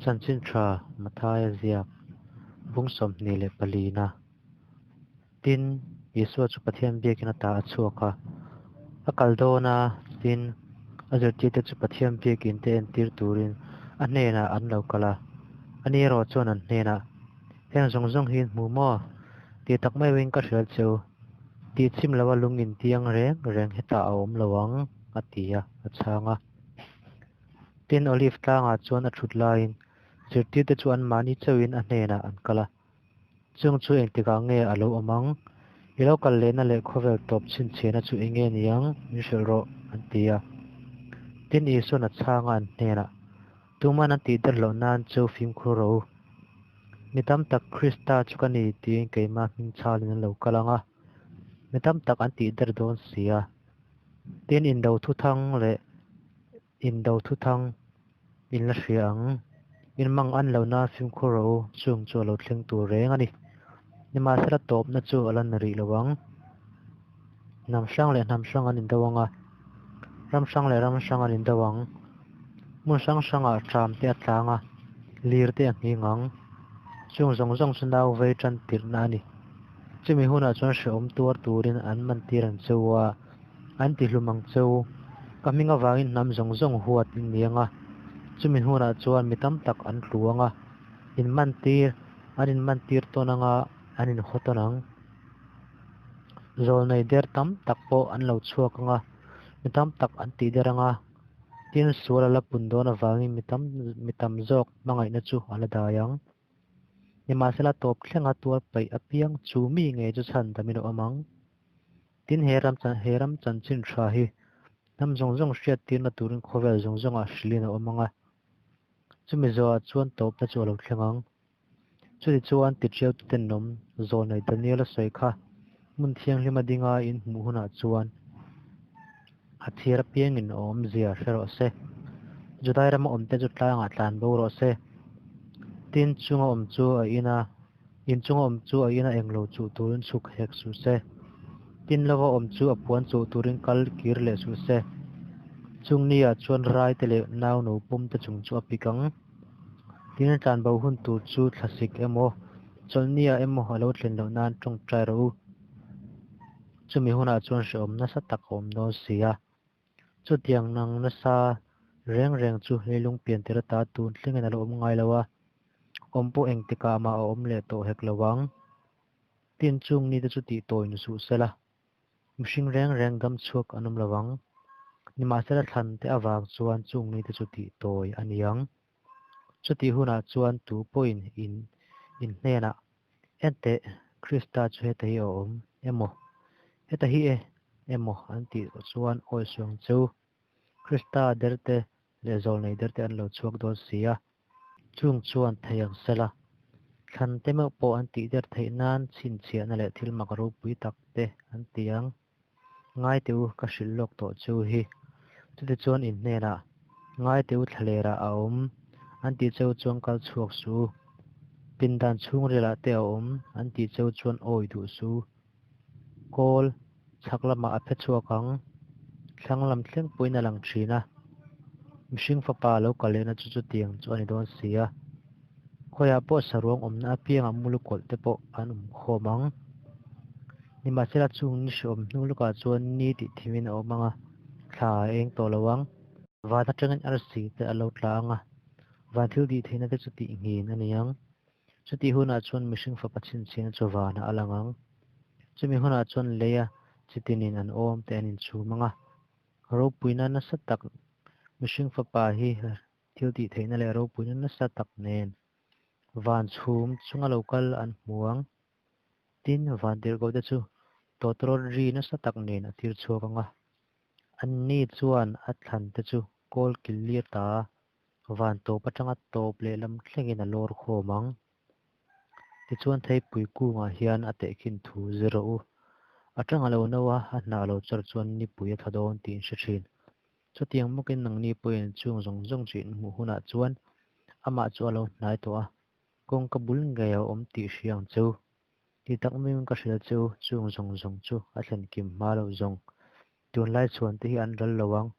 Chanchin tha Mathaia ziak bung 24 na. Tin, Isua chu Pathian biakin ata a chhuak a, a kal dawn a, tin, a zirtirte chu Pathian biakin te entir turin a hnenah an lo kal a. Ani erawh chuan an hnenah, Heng zawng zawng hi in hmu maw? Tih tak maiin ka hrilh che u, tih chim loa lung intiang reng reng hetah a awm lo ang, a ti a, a chhang a. Tin, Olive tlangah chuan a thut laiin zirtirte chu anmahni chauhin a hnenah an kal a. Chung chu engtikah nge a lo awm ang? I lo kal lehna leh khawvel tawp chhinchhiahna chu eng nge ni ang? Min hrilh rawh, an ti a. Tin, Isua'n a chhang a an hnenah, Tuman an tih der loh nan chu fimkhur rawh u. Mi tam tak Krista chu ka ni tiin keimah hming chhalin an lo kal ang a, mi tam tak an tih der dawn si a. Tin, indo thuthang leh indo thuthang in la hria ang. In mang an lo nan fimkhur rawh u, chung chu a lo thleng tur reng a ni. Nimahsela tawpna chu a la na rih lo ang. Hnam hrang leh hnam hrang an indo ang a, ram hrang leh ram hrang an indo ang. Hmun hrang hrangah tram te a tlang a, lir te a nghing ang. Chung zawng zawng chu nau vei tan tirhna a ni. Chumi hunah chuan hrehawm tuar turin an man tir ang che u a, an ti hlum ang che u. Ka hming avangin hnam zawng zawng huat in ni ang a, chumi hunah chuan mi tam tak an tlu ang a, in man tir, an in man tir tawn ang a, an in haw tawn ang. Zawlnei der tam tak pawh an lo chhuak ang a, mi tam tak an tih der ang a, tin sual a la pun dawn avangin mi tam mi tam zawk hmangaihna chu a la dai ang. Nimahsela tawp thlenga tuar paih apiang chu mi ngei chu chhan damin a awm ang. Tin he ram he ram chanchin tha hi hnam zawng zawng hriat tirna turin khawvel zawng zawngah hrilhin a awm ang a, chumi zawhah chuan tawpna chu a lo thleng ang. Chutichuan tiṭiau tenawm zawnei Daniel a sawi kha hmun thianghlim a dinga in hmuh hunah chuan a chhiar apiangin a awmzia hre rawh se. Judai rama awmte chu tlangah tlan bo rawh se. Tin, chunga awm chu a ina in chunga awm chu a ina englo chuh turin chhuk hek suh se. Tin, lova awm chu a puan chuh turin kal kir leh suh se. Chung niah chuan raite leh nauno pumte chung chu a pik ang. Tin, tlanbo hun tur chu thlasik emaw, chawlhnia emaw a lo thlen loh nan tawngtai rawh u. Chumi hunah chuan hrehawm nasa tak a awm dawn si a. Chutiang nang nasa reng reng chu leilung pian tir ata tun thlengin a lo awm ngai lo a, awm pawh engtikah mah a awm leh tawh hek lo ang. Tin, chung nite chu tih tawi ni suh sela. Mihring reng reng dam chhuak an awm lo ang. Nimahsela thlan te avang chuan chung mite chu tih tawi a ni ang. Chutih hunah chuan tu pawhin in in hnenah, Enteh, Krista chu heta hi a awm emaw, heta hi e emaw an tih chuan awi suang che u. Krista derte leh zawlnei derte an lo chhuak dawn si a. Chung chuan thei ang sela, thlan te meuh pawh an tih der theih nan chhinchhiahna leh thil mak ropui tak te an ti ang. Ngai teh u, ka hrilh lawk tawh chu hi. Chutichuan in hnenah, Ngai teh u thlalerah a awm, an tih cheu chuan kal chhuak suh u. Pindan chhungrilah te a awm, an tih cheu chuan awi duh suh u. Kawl chhak lamah a phe chhuak ang, thlang lam thleng pawhin a lang thin a. Mihring fapa lo kal lehna chu chutiang chu a ni dawn si a. Khawiah pawh saruang awmna apiangah mulu kawlh te pawh an awm khawm ang. Nimahsela chung ni hrehawm hnu lawkah chuan ni tih thimin a awm ang a, thla a eng tawh lo ang. Van atangin arsi te a lo tla ang a, van thil tih theihna te chu tih nghin a ni ang. Chutih hunah chuan mihring fapa chhinchhiahna chu vanah a lang ang. Chumi hunah chuan leia chitinin an awm te an inchhum ang a. Ropuina nasa tak mihring fapa hi thil tih theihna leh ropuina nasa tak nen van chhum chunga lo kal an hmu ang. Tin, vantirhkohte chu tawtawrawt ri nasa tak nen a tir chhuak ang a. Anni chuan a thlante chu kawl kil lir ta a. Van tawp atanga tawp lehlam thlengin a lawr khawm ang. Tichuan theipui kungah hian a tehkhin thu zir rawh u. A tang a lo no a, a hnah lo char chuan nipui a tha dawn tih in hre thin. Chutiang bawkin nangni pawhin chung zawng zawng chu in hmuh hunah chuan amah chu a lo hnai tawh a, kawngka bul ngei a awm tih hria ang che u. Ti tak maiin ka hrilh che u, chung zawng zawng chu a thlen kim hma loh zawng. Tunlai chhuan te hi an ral lo ang.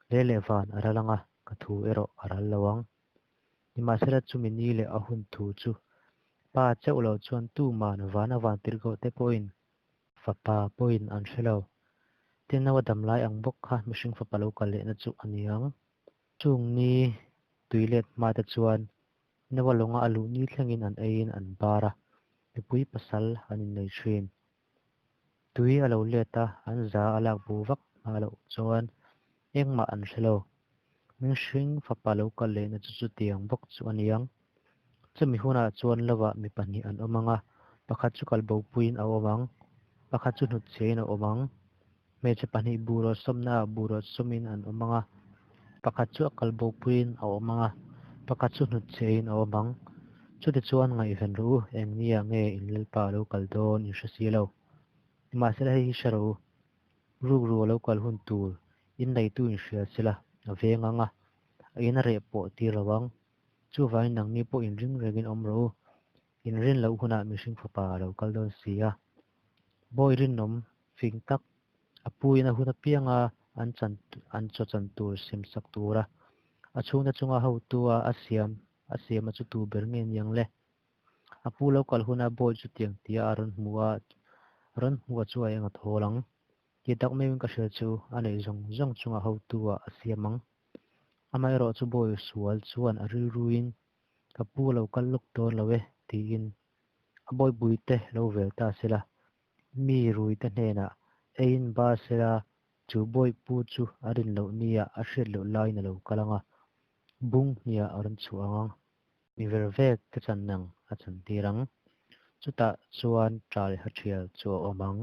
Lei leh van a ral ang a, ka thu erawh a ral lo ang. Nimahsela chumi ni leh a hun thu chu Pa chauh lo chuan tuman vana vantirhkohte pawhin Fapa pawhin an hre lo. Tin, Noa damlai ang bawk kha mihring fapa lo kal lehna chu a ni ang. Chung ni tui let hma te chuan Noa lawnga a luh ni thlengin an eiin an bar a, mipui pasal an innei thin. Tui a lo let a, an za a lak bu vak hma loh chuan engmah an hre lo. Mihring fapa lo kal lehna chu chutiang bawk chu a ni ang. Chumi hunah chuan lovah mi pahnih an awm ang a, pakhat chu kalbopuiin a awm ang, pakhat chu hnutchhiain a awm ang. Hmeichhe pahnih buhrawt sawmnaah buhrawt sawmin an awm ang a, pakhat chu a kalbopuiin a awm ang a, pakhat chu hnutchhiain a awm ang. Chutichuan ngaihven rawh u, eng niah nge in Lalpa a lo kal dawn in hre si lo. Nimahsela hei hi hre rawh u, rukru a lo kal hun tur in neitu in hria sela a veng ang a, a in a reh pawh tir lo ang. Chuvangin nangni pawh inring rengin awm rawh u, inrin loh hunah mihring fapa a lo kal dawn si a. Bawi rinawm fing tak, a puin a hun apianga an chan an chaw chan tur sem sak tura a chhungte chunga hotua a siam a siam a chu tu ber nge niang le? A pu lo kal huna bawi chutiang tia a rawn hmuh a rawn hmuh a chu a eng a thawl ang. Ti tak meuhin ka hria chu a neih zawng zawng chunga hotu-ah a siam ang. Amaherawh chu bawi sual chuan a rilruin ka pu a lo kal lawk dawn lo e tiin a bawipuite lo vel ta sela, mi ruite hnenah eiin bar sela chu bawipu chu a rin loh nia a hriat loh laiin a lo kal ang a, bung hniah a rawn chhuah ang a, mi ver vek te chan ang a chantir ang. Chutah chuan ṭal ha ṭhial chu a awm ang.